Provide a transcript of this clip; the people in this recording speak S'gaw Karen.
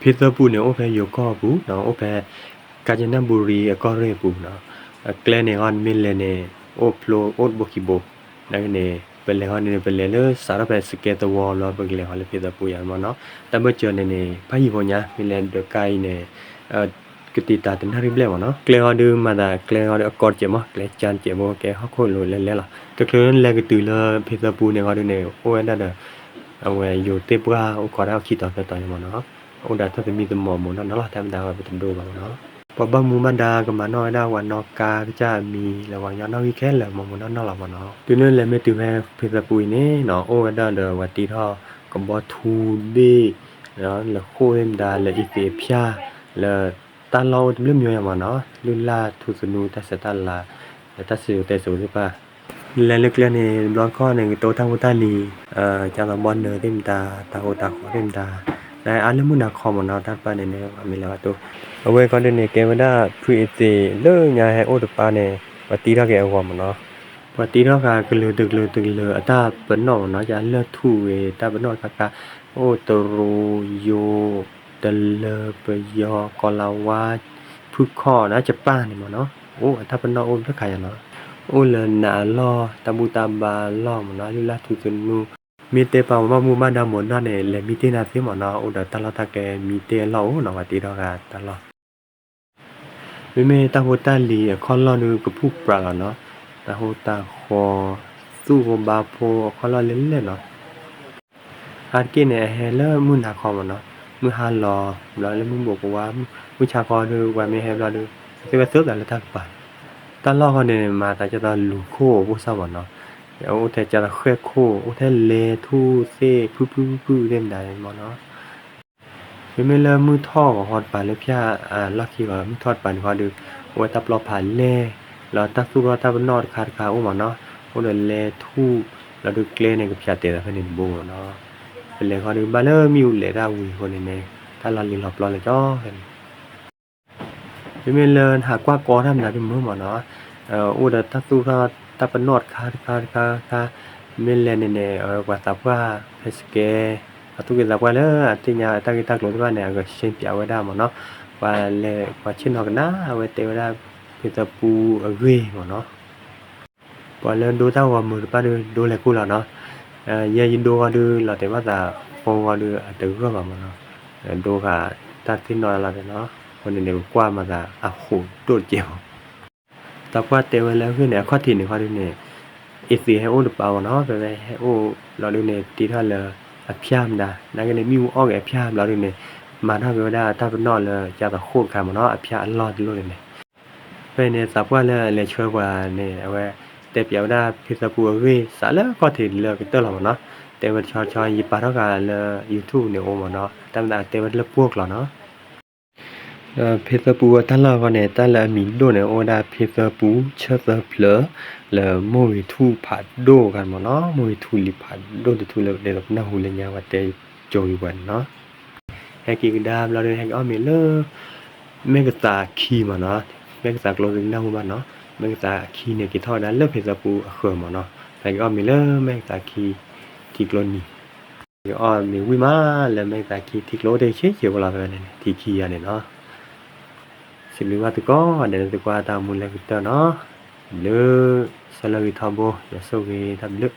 ဖ့သၢပူန့ၣ် အိၣ်ဖဲယိၤကီၢ်အပူၤနီၤ, အိၣ်ဖဲ ကၠနဘူရံအကီၢ်ရ့ၣ်အပူၤနီၤ. အကျဲန့ၣ်ဟီ နမ့ၢ်လဲၤန့ၣ် အိၣ်ဖျိအိၣ်တဘိခံဘိ, နာ်က့န့ၣ် ပလဲၤဟီန့ၣ် ပလဲၤလၢစးထီၣ်ဖဲစကဲသဝီလီၤ ပကလဲၤဟီလၢဖ့သၢပူယၤမ့ၢ်နီၤ. တၢ်ဘၢၣ်စၢၤန့ၣ်န့ၣ် ဖးယံၤဖိညါ မ့ၢ်လဲၤဒၢးကါအံၤန့ၣ် ကတံာ်တာ်တနၣ်ရံၣ်ဘျဲၣ်မ့ၢ်နီၤ. ကျဲဟီဒုးမၤသးကျဲဟီဒုးအကီတစဲးမး ကျဲကၠါတစဲးဖိ ကဲဟီၣ်ခိၣ်လိၤလဲၤလဲၤလီၤ. တချုးလဲၤကတုၤလၢဖ့သၢပူန့ၣ်ဟီဒုးန့ၣ် အိၣ်ဝဲဒၣ်ဒီး အဝဲယိၤသ့ၣ်ပှၢ်အိၣ်ခိးတၢ်အိၣ်ခံတီၤသၢတီၤယၤမ့ၢ်နီၤ. အိၣ်ဒီးတၢ်သမံသမိးမ့ၢ်နီၢ်နီၢ်လီၤ တၢ်မတၤဝဲပတဒိဘၣ်မ့ၢ်နီၤ. ပှၤဘၣ်မူဘၣ်ဒါကမၤနီၣ်ဝဲဒၣ်ပှၤနီၣ်ကါကစၢ်အမံၤ လၢပှၤကညီနီၣ်ဂံၢ်ခဲလၢာ်မ့ၢ်နီၢ်နီၢ်လီၤမ့ၢ်နီၤ. တုၤလၢလဲၤမ့ၢ်တုၤဖဲဖ့သၢပူအံၤန့ၣ်နီၤ အိၣ်ဝဲဒၣ်ဒီးပှၤတ့ထီၣ်ကဘီထူဘ့ၣ် လၢဃိၣ်သ့ၣ်မတၤ လၢအံၤသ့ၣ်အဖၠၣ် လၢတၢ်လီၢ်အိၣ်တဘျုးမံၤယၤမ့ၢ်နီၤ. လုၢ်လၢ်ထူသနူ တၢ်ဆဲးတၢ်လၤ လၢတၢ်စံၣ်စိၤတဲစိၤသ့ၣ်တဖၣ် လဲၤလၢကျဲန့ၣ် တဘျီတခီၣ်န့ၣ် ကတိၤတၢ်ဖိတၢ်လံၤ ကၢ်သီဘီနၢၤသ့ၣ်မတၤ တၢ်ဟိးတၢ်ဃီသ့ၣ်မတၤ နအါလၢမုၢ်နၤခီမ့ၢ်နီၤ တၢ်တဖၣ်န့ၣ်န့ၣ် ပှၤမ့ၢ်လဲၤဘၣ်တိၢ် အဝဲခီဒုးန့ၣ် ကဲဝဲဒၣ်ဖုအံၤသ့ၣ်လၢညါဟဲအိၣ်တပၤန့ၣ် ပှၤတ့ထီၣ်က့ၤအဂီၢ်မ့ၢ်နီၤ. ပှၤတ့ထီၣ်ဃာ်ကလုာ်တကလုာ်တကလုာ်အတၢ်ပနီၣ်မ့ၢ်နီၤ ယလၢၢ်ထူၣ်ဂ့ၤ တၢ်ပနီၣ်တခါခါ အိၣ်တရူးယိၤ တလၢၤပယီၤ ကီၤလၤဝါ ဖုခီၣ်နီၤ ယပၣ်န့ၣ်မ့ၢ်နီၤ အိၣ်အတၢ်ပနီၣ်အိၣ်ဖျၢၣ်ခါယၤနီၤ. အိၣ်လၢနးအလီၢ် တၢ်ဘူၣ်တၢ်ဘါအလီၢ်မ့ၢ်နီၤ လုၢ်လၢ်ထူသနူ မ့ၢ်တဲပာ်ပှၤဘၣ်မူဘၣ်ဒါမ့ၢ်နီၤန့ၣ် လဲၤမံတ့ၢ်နၤသ့မ့ၢ်နီၤ အိၣ်ဒီးတၢ်လီၢ်တၢ်ကျဲမံတ့ၢ်အလီၢ်အိၣ်နီၤ ပှၤတ့ထီၣ်ဃာ်တၢ်လီၢ် မ့မ့ၢ်တၢ်ဖိတၢ်လံၤအခီၣ်လီၢ်ဒုးကပူၣ်ပြးလီၤနီၤ, တၢ်ဟိတၢ်ဃီ သူၣ်ဂီၤဘါဖိအခီၣ်လီၢ်လဲၣ်လဲၣ်နီၤ, အါတက့ၢ်န့ၣ် အဟဲလၢမုၢ်နၤခီမ့ၢ်နီၤ, မုၢ်ဟါလီၤ ဘျီလၢမုၢ်ဘိးကဝါ မုၢ်ဆါခီဒုး ပှၤမ့ၢ်ဟဲဘျီဒုး သ့ၣ်ဝဲသၢသးလၢတၢ်ကပၤ, တၢ်လီၢ်ဃီန့ၣ် မၤသးကၢ်သီလူၤခိၣ်အိၣ်ပိၢ်စၢ်မ့ၢ်နီၤ, အိၣ်ထဲကၢ်သီဃဲၣ်ခိၣ် အိၣ်ထဲလဲၤထူၣ်သ့ၣ် ဖုၣ်ဖုၣ်ဖုၣ်ဖုၣ်သ့ၣ်မတၤမ့ၢ်နီၤ မ့မ့ၢ်လၢမုၢ်ထီၣ်ဂီၤဃီတပၤလၢဖၠၣ်အလီၢ်ခံဂီၤ မုၢ်ထီၣ်တပၤန့ၣ်ဃီဒုး အိၣ်ဝဲတၢ်ပျီဖးလဲၢ် လီၤတၢ်သူၣ်ထီၣ်တၢ်ပနီၣ်တခါတခါအိၣ်မ့ၢ်နီၤ, အိၣ်ဒီးလဲၤထူၣ် လီၤဒုးကျဲန့ၣ် ကဖၠးတဲာ်သးဖဲန့ၣ်တဘိမ့ၢ်နီၤ, ပလဲၤဃီဒုး ဘၣ်လၢမ့ၣ်အူလဲၤတၢ်ဝံၤအဃိန့ၣ်န့ၣ် တၢ်လီၢ်လံၤလီၤပျီလၢကၠီဖဲန့ၣ် မ့မ့ၢ်လၢနဟးကွၢ်ကီတၢ်မနုၤဒုးမ့ၢ်မ့ၢ်နီၤ, အိၣ်ဒီးတၢ်သူၣ်ထီၣ်တၢ်ပနီၣ်တခါတခါတခါတခါ, မ့ၢ်လဲၤန့ၣ်န့ၣ် ပှၤသးပှၢ်ဖဲစကဲ အသူၣ်က့သးပှၢ်လၢအသ့ၣ်ညါတၢ်ဂ့ၢ်တၢ်ကျိၤသ့ၣ်တဖၣ်န့ၣ် အကရှင်းပြဝဲဒၣ်မ့ၢ်နီၤ, ပှၤလဲၤပှၤဆ့ၣ်နီၤကနၣ်ဝဲတဲဝဲဒၣ် ဖ့သၢပူအဂ့ၢ်မ့ၢ်နီၤ ပှၤလၢဒိတၢ်ဂီၤမုာ်တဖၣ်ဒုး ဒိလဲၤကိၣ်လီၤနီၤ, ယဲယဒိဃီဒုး လီၤတဲာ်ဘၣ်သး phone ဃီဒုး အတဂၢၢ်ဘၣ်မ့ၢ်နီၤ, ဒိဃာ်တၢ်သ့ၣ်နီၣ်လီၤတဲာ်နီၤ, အဃိန့ၣ်န့ၣ် ပကွၢ်မၤသးအဟူးဒိၣ်တကဲးမး, သးပှၢ်တဲဝဲလၢအဂ့ၢ်န့ၣ် အခီၣ်ထံးန့ၣ်ဃီဒုးန့ၣ် အ့သ့းဟဲအိၣ်တပၤမ့ၢ်နီၤ, ဖဲဖဲဟဲအိၣ်ဘျီဒုးန့ၣ် တ့ထီၣ်လၢအဖၠၣ်မတၤ, နာ်က့န့ၣ် မ့ၣ်အူအီၣ်က့ၤအဖၠၣ်ဘျီဒုးန့ၣ် မၤထီၣ်က့ၤဝဲဒၣ်တၢ်ပနီၣ်လၢကၢ်သီဃိၣ်တခါမ့ၢ်နီၤ, အဖၠၣ်အလီၢ်တလိၣ်န့ၣ်န့ၣ် ဖဲန့ၣ် သးပှၢ်လၢအလဲၤဆှၢပှၤန့ၣ် အဝဲတဲပၠးဝဲဒၣ်ဖ့သၢပူအဂ့ၢ် စးလၢအခီၣ်ထံးလၢကတၢၢ်လီၤမ့ၢ်နီၤ, တဲဝဲတဆီတဆီ ယပာ်ထီၣ်ဃာ်လၢ YouTube န့ၣ်အိၣ်မ့ၢ်နီၤ, တၢ်မၤသးတဲဝဲလၢပှိၢ်ကျိာ်နီၤ ဒီးဖ့သၢပူအတၢ်လီၢ်အဂီၢ်န့ၣ် တၢ်လၢအမံၤဒိၣ်န့ၣ် အိၣ်ဝဲဒၣ်ဖ့သၢပူ ဆၢသၢဖျၢၣ် လၢမိၢ်ဂ့ၤထူၣ်ဖးဒိၣ်ဂၤမ့ၢ်နီၤ, မိၢ်ဂ့ၤထူၣ်လံၤဖးဒိၣ်တထူၣ်လၢဒ်သိးပနၢ်ဟူလၢညါဝဲတဲကၠိၤက့ၤပှၤန့ၣ်နီၤ ဟဲက့ၤကဒါဘျီဒီး ဟဲက့ၤအီၣ်မ့ၤလၢ မဲၢ်ကသးခံမ့ၢ်နီၤ, မဲၢ်ကသးကျိသုကနၢ်ဟူဘၣ်နီၤ, မဲၢ်ကသးခံန့ၣ် က့ၤထီၣ်ဝဲဒၣ်လၢဖ့သၢပူအဃၢၤမ့ၢ်နီၤ, ဟဲက့ၤအီၣ်မ့ၤလၢမဲၢ်ကသးခံ ထံကျိနံၤ, က့ၤအီၣ်မ့ၤဝံၤမးလၢမဲၢ်ကသးခံ ထံကျိအိၣ်တ့ၢ်ဆံးဆံးဖိလီၤဖဲန့ၣ် ထံခံဂၤန့ၣ်နီၤ စံးဘျုးဘၣ်သုကိးဂၤဒဲးလၢသုကွၢ်တၢ်အိၣ်မူလၢကတၢၢ်နီၤ, ဘျုး ဆၢလၢဂ့ၤထီဘိ ယွၤဆိၣ်ဂ့ၤတၢ်ဘျုး